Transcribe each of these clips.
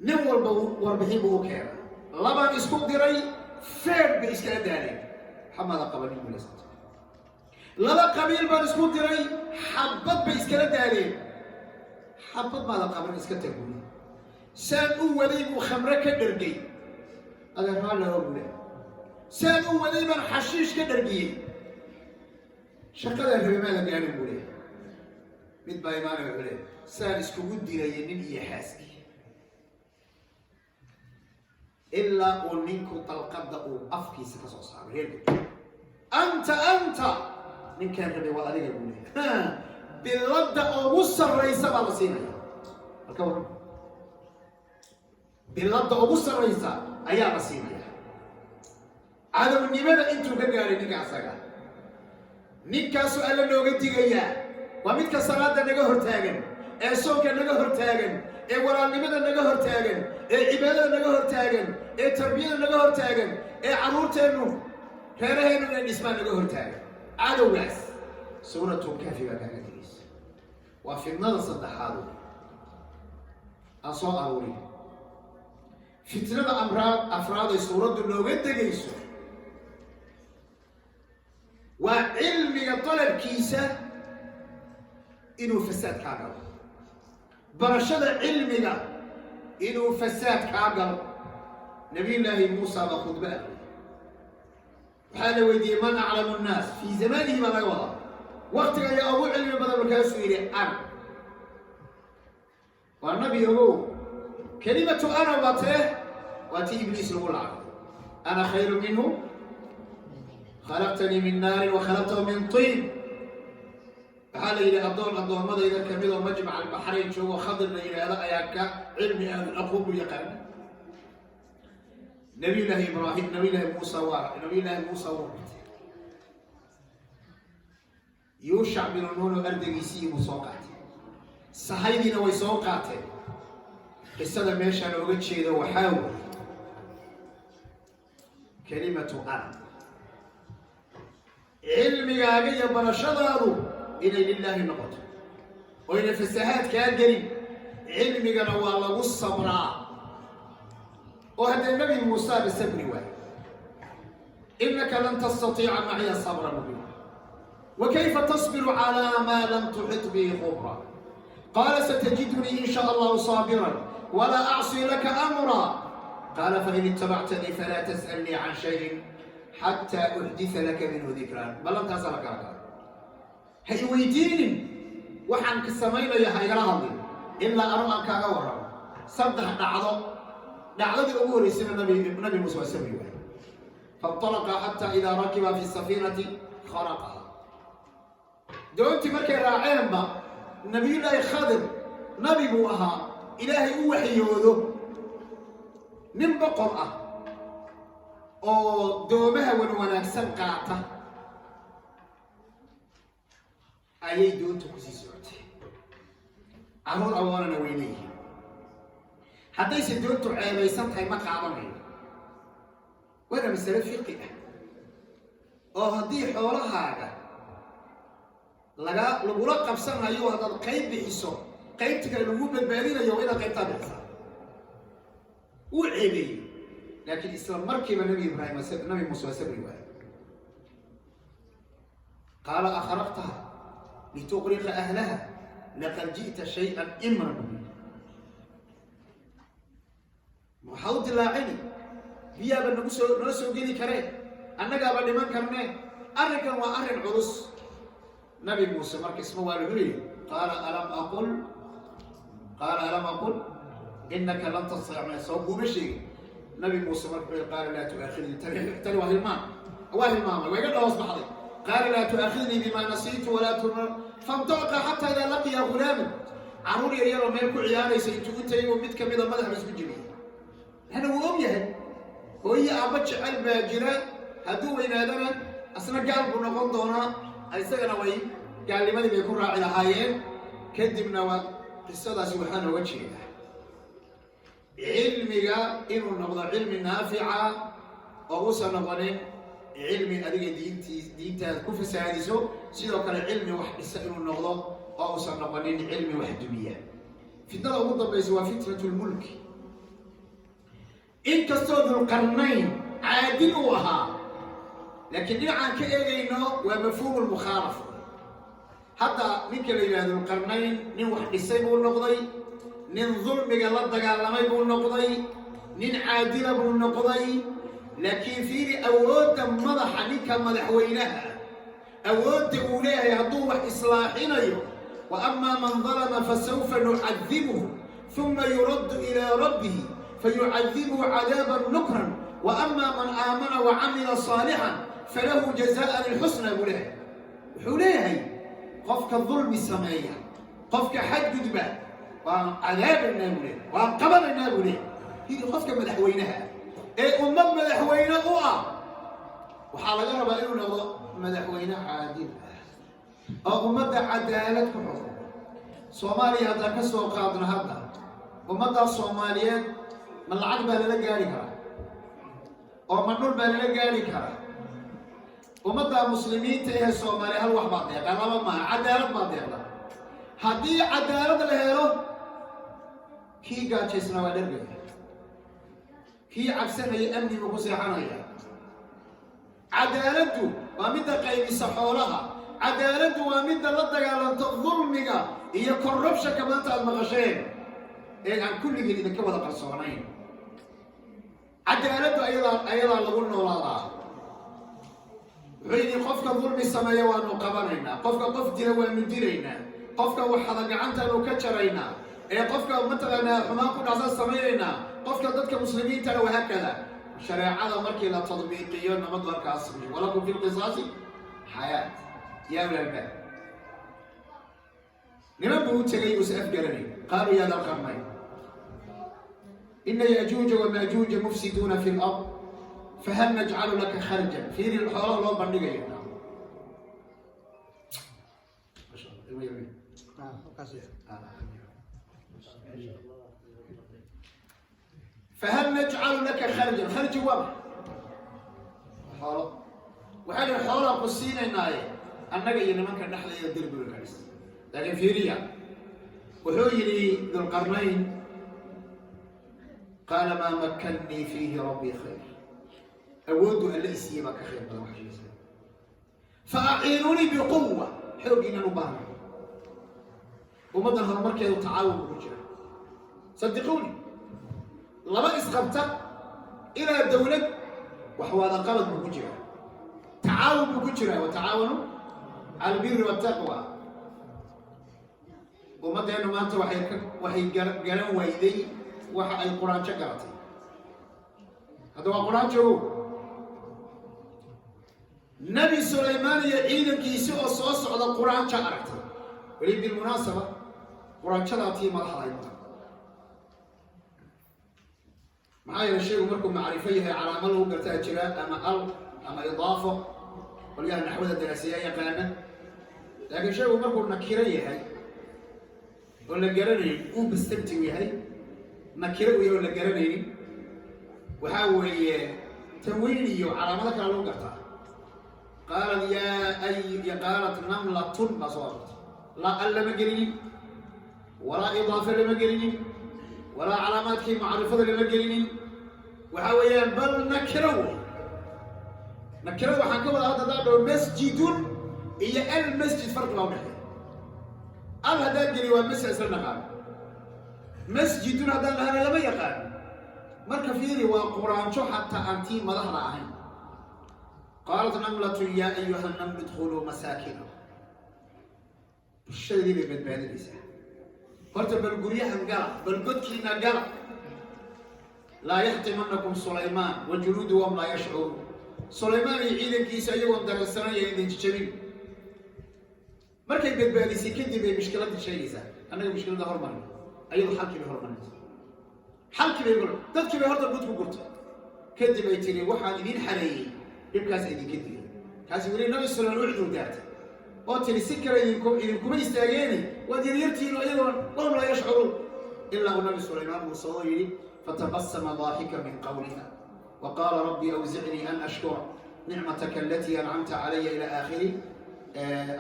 Nin walba warbixin buu u keenay. Labaan isku diray, feer bay iskala daaleen, xamada qabanin guulaysata. Laba qabiil baan isku diray, xabad bay iskala daaleen, xabad maada qaban, iska tag buuli. Saan u waday buu khamre ka dhergay, adeeraa loo gula. Saan u waday baan xashiish ka dhergiyey, shaqadaa rabe maada gaarin buu leeyahay. Mid baa imaanaya, wuxuu leeyahay, saan iskugu diraya nin iyo xaaskii ilaa uu ninku dalqadda uu afkiisa ka soo saaro, reerka anta anta ninkaan rabay waa adiga buu leeyahay. Biladda ugu sarraysa baa la siinaya. Halka waran, biladda ugu sarraysa ayaa la siinaya. Cadownimada intuu ka gaaray ninka asaga, ninkaasuu Alla nooga digayaa. Waa midka salaada naga hortaagan, ee soonka naga hortaagan, ee walaalnimada naga hortaagan, ee cibaadada naga hortaagan, ee tarbiyada naga hortaagan, ee carruurteennu, reeraheennu inay dhismaan naga hortaagan. Cadowgaas Suuratu Kahfi baa kaaga digaysa. Waa fitnada saddexaad aan soo aruuriyo. Fitnada amraad afraad ay suuraddu nooga degayso waa cilmiga dalabkiisa inuu fasaad kaa galo, barashada cilmiga inuu fasaad kaa galo. Nabiyullaahi Muusa baa khudbo akriyay. Waxaa la weydiiyey, "Man aclamu nnaas fii zamanihi?" baa laga wadaa, waktiga ayaa ugu cilmi badan. Markaasuu yidhi, "Ana." Waa nabi, ogow. Kelimatu "ana" waa tee? Waa tii Ibliis lagu lacnay. "Ana khayru minhu, khalaqtanii min naarin wa khalaqtahu min tiin." Waxaa la yidhi, addoon addoommadayda kamid oo Majmac Albaxrayn joogo, Khadir la yidhaahdo, ayaa ka cilmi aadan aqoon buu yaqaana. Nabiyullaahi Ibraahim, Nabiyullaahi Muusa, waa Nabiyullaahi Muusa wuu dhintay. Yuushac binu Nuun oo ardaygiisii buu soo qaatay, sahaydiina way soo qaateen. Qisada meeshaan ooga jeedo waxaa weeye kelimatu "ana". Cilmigaaga iyo barashadaadu inay lilaahi noqoto oo yna fasahaad kaa gelin. Cilmigana waa lagu sabraa, oo haddee Nabi Muusaaba sabri waay. "Inaka lan tastatiica maciya sabra mubiin wa kayfa tasbiru calaa maa lam tuxit bihi khubra. Qaala satajidunii in shaa Allahu saabiran walaa acsi laka amra. Qaala fain itabactanii falaa tas'alnii can shayin xataa uxdita laka minhu dikran." Ballantaasaa la kala galay. Ha i weydiinin waxaan ka samaynaya, ha igala hadlin ilaa anu aan kaaga warramo. Saddex dhacdo. Dhacdadii ugu horreysayna Nabi Muuse waa sabri waay. Faintalaqa xataa idaa rakiba fi safiinati kharaqaha. Doontii markay raaceenba, Nabiyullaahi Khadir nabi buu ahaa, Ilaahay u waxyoodo. Nin boqor ah oo doomaha wan wanaagsan qaata ayay doonta kusii socotay. Carruur awoonana way leeyihiin. Haddayse doontu ceebaysan tahay, ma qaadanayo. Waana masale fiqi ah, oo haddii xoolahaaga laga lagula qabsanayo, haddaad qayb bixiso, qaybta kale lagu badbaadinayo, waa inaad qaybtaa bixisaa. Wuu ceebeeyey, laakiin isla markiiba Nabi Ibraahim, Nabi Muuse waa sabri waaye. Qaala akhraqtaha lituqriqa ahlaha laqad ji'ta shay-an imran. Maxaa u dilaacini? Biyaaba nagu soo nala soo geli karee, annagaaba dhiman karnee. Arrinkan waa arrin culus. Nabi Muuse marka isma waa lagu yidhi, qaala alam aqul, qaala alam aqul inaka lan tastatiica? Soo kuuma sheegin? Nabi Muuse marka wuxuu yihi, qaala laa tu'aakhidnii. Tani waa hilmaam, waa hilmaamay, waa iga dhahoos baxday. Qaala laa tu'aakhidnii bima nasiitu walaa tu. Faintalaqa xataa idaa laqiya ghulaaman. Carruur yar yaroo meel ku ciyaaraysa intuu u tegay oo mid kamida madaxa isku jebiyey. Maxana wuu og yahay, hooye aabba jecel baa jira. Hadduu weynaadana asna gaal buu noqon doonaa, isagana way gaalnimadii bay ku raaci lahaayeen. Kadibna waa qisadaasi. Waxaa nooga jeedaa cilmiga inuu noqdo cilmi naafica oo uusan noqonin cilmi adiga diintii diintaada ku fasahaadiso. Sidoo kale cilmi wax dhisa inuu noqdo oo uusan noqonin cilmi wax dumiya. Fitnada ugu dambaysa waa fitnat lmulki. Inkastoo Dulqarnayn caadil uu ahaa, laakiin dhinacaan ka eegayno waa mafhuumu lmukhaalafa. Hadda ninka la yidhahdo Dulqarnayn nin wax dhisay buu noqday, nin dulmiga la dagaalamay buu noqday, nin caadila buu noqday. Laakiin fiiri awoodda madaxa, ninka madaxweynaha awoodda uu leeyahay hadduu wax islaaxinayo. Wa amaa man dalama fasawfa nucadibuhu uma yuraddu ilaa rabbihi fayucadibuhu cadaaban nukran, wa amaa man aamana wa camila saalixan falahu jazaan ilxusna buu leeyahay. Wuxuu leeyahay, qofka dulmi sameeya, qofka xadgudba, waan cadaabaynaa buu leeyahay, waan qabanaynaa buu leeyahay. Hidi qofka madaxweynaha ee ummad madaxweyne u ah waxaa laga rabaa inuu noqdo madaxweyne caadil ah oo ummadda cadaalad ku xukumo. Soomaaliya haddaan ka soo qaadno, hadda ummaddaa Soomaaliyeed ma lacag baa lala gaari karaa oo ma dhul baa lala gaari karaa? Ummadda Muslimiinta ee Soomaaliya hal wax baa deeqa, laba maaha, cadaalad baa deeqda. Haddii cadaalad la helo, kii gaajaysna waa dhergaya, kii cabsanaya amni buu ku seexanaya. Cadaaladdu waa midda qaybisa xoolaha. Cadaaladdu waa midda la dagaalanto dulmiga iyo corruptionka maanta aada maqasheen ee aan kulligiin idinka wada qarsoonayn. Cadaaladdu ayadaa lagu noolaadaa. Wuxuu yidhi, qofka dulmi sameeya waanu qabanaynaa, qofka qof dila waanu dilaynaa, qofka waxada gacantaanu ka jaraynaa, ee qofka mataqaanaa xumaan ku dhacsan samaynaynaa, qofka dadka muslimiintana wahaakada. Shareecada markii la tadbiiqiyo, nabad markaas. Walakum fi lqisaasi xayaat yaa ulal albaab. Niman buu u tegay uusa afgaranay. Qaaluu yaa dalqarnayn ina yajuuja wamaajuuja mufsiduuna fi lard, fahal najcalu laka kharjan? Fiiri xoolaha loo bandhigayo. Masha Allah, ilmo yar. Halkaas. Fahal najcalu laka kharjan? Kharji waa maxay? Xoolo. Waxay dhihi, xoolaan ku siinaynaaye, annaga iyo nimanka dhexdeeda derbiga ka dhis. Laakiin fiiriya, wuxuu yidhi Dulqarnayn: qaala maa makkannii fiihi rabbii khayr. Awooddu Alle isiiye baa ka khayr badan wax sheegaysa. Fa aciinunii biquwa, xooggiinan u baahnay. Ummaddan horumarkeedu tacaawun buu ku jira. Sadiquuni, laba isqabta ilaa dowlad wax wada qabad buu ku jiraa, tacaawun buu ku jiraa. Watacaawanu cala albiri wattaqwa. Ummaddeennu maanta waxay garan wayday waxa ay quraanjo garatay. Hadda waa quraanjo. Nabi Sulaymaan iyo ciidankiisi oo soo socda quraanjo aragtay. Weli bilmunaasaba quraanjadaa tii madaxda ay tahay. Maxaa yeele, shaygu markuu macrifo yahay calaamo lagu gartaa jira, ama al ama idaafo, qolyaha naxwada daraaseeya yaqaana. Laakiin shaygu markuu nakiro yahay oo la garanaynin, uu bastabti u yahay, nakiro u yahay oo la garanaynin, waxaa weeye tanwiin iyo calaamado kale lagu gartaa. Qaalat yaa ay qaalat namlatun baa soo arortay. Laa al lama gelinin, walaa idaafe lama gelinin, walaa calaamaadkii macrifada lama gelinin. Waxaa weeyaan bal nakiro wey. Nakirada waxaan ka wada hadda haddaan dhaho masjidun iyo almasjid, farqi baa udhexeeya. Al haddaan geliyo waa masjid isla naqaano, masjidun haddaan dhahana lama yaqaano. Marka fiiri, waa quraanjo xataa aan tii madaxda ahayn. Qaalat namlatun yaa ayuha namlu idkhuluu masaakina. Bulshadii bay badbaadinaysaa. Horta bal guryahan gala, bal godkiina gala. Laa yaxtimanakum Sulaymaan wa junuudu wahum laa yashcuruun. Sulaymaan iyo ciidankiisa iyagoon dareensanaya idin jijabin. Markay badbaadisay kadib ay mushkiladda sheegaysaa. Annaga mushkiladda hormarin, ayadu xalkii bay hormarinaysa. Xalkii bay dadkii bay horta god ku gurtay. Kadib ay tiri, waxaan idiin xareeyey dhibkaas idinka digay. Kaasi weli Nabi Sulaymaan u cudur daartay oo tiri, si kale idinkuma istaageeni, waad yaryartihiin oo iyagoon wahum laa yashcuruun. Ilaa uu Nabi Sulaymaan uu soo yidhi: fatabasama daahika min qawliha wa qaala rabbi awzicnii an ashkura nicmataka alatii ancamta calaya, ila aakhiri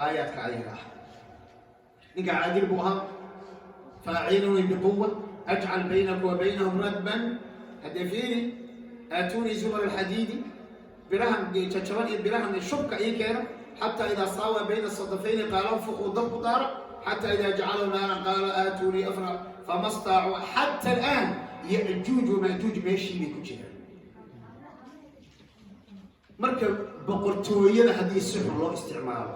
aayaadka ayaga ah. Ninka caadil buu ahaa. Faaciinunii biquwa ajcal baynakum wa baynahum radman. Haddee fiiri, "Aatuunii zubara alxadiidi", birahan jajaban iyo birahan shubka ii keena. "Xataa idaa saawaa bayna sadafayni qaala anfuquu", dabku daara. "Xataa idaa jacaluu naaran qaala aatuunii afra fama staacuu". Xata alaan Yajuuj wamaajuuj meeshii bay ku jiraan. Marka boqortooyada haddii si xun loo isticmaalo,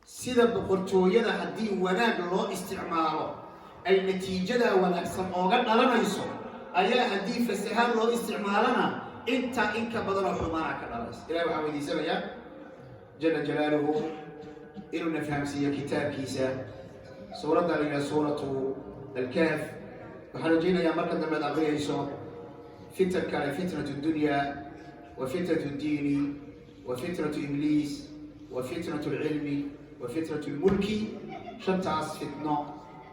sida boqortooyada haddii wanaag loo isticmaalo ay natiijadaa wanaagsan ooga dhalanayso, ayaa haddii fasahaad loo isticmaalana intaa in ka badan oo xumaana ka dhalanaysa. Ilahi waxaan weydiisanayaa jala jalaaluhu inuuna fahamsiiyo kitaabkiisa, suuradda la yidhaha Suuratu Alkahf. Waxaan rajaynayaa marka dambe ad aqriyayso fitan kale, fitnatu dunya wa fitnatu ddiini wa fitnatu ibliis wa fitnatu alcilmi wa fitnatu lmulki. Shantaas fitno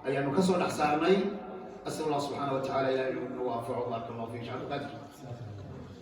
ayaanu ka soo dhex saarnay. Asal Allah subxaana wa tacala ilahi inuu nagu anfaco. Baaraka Allahu fik, shee Cabdiqaadir.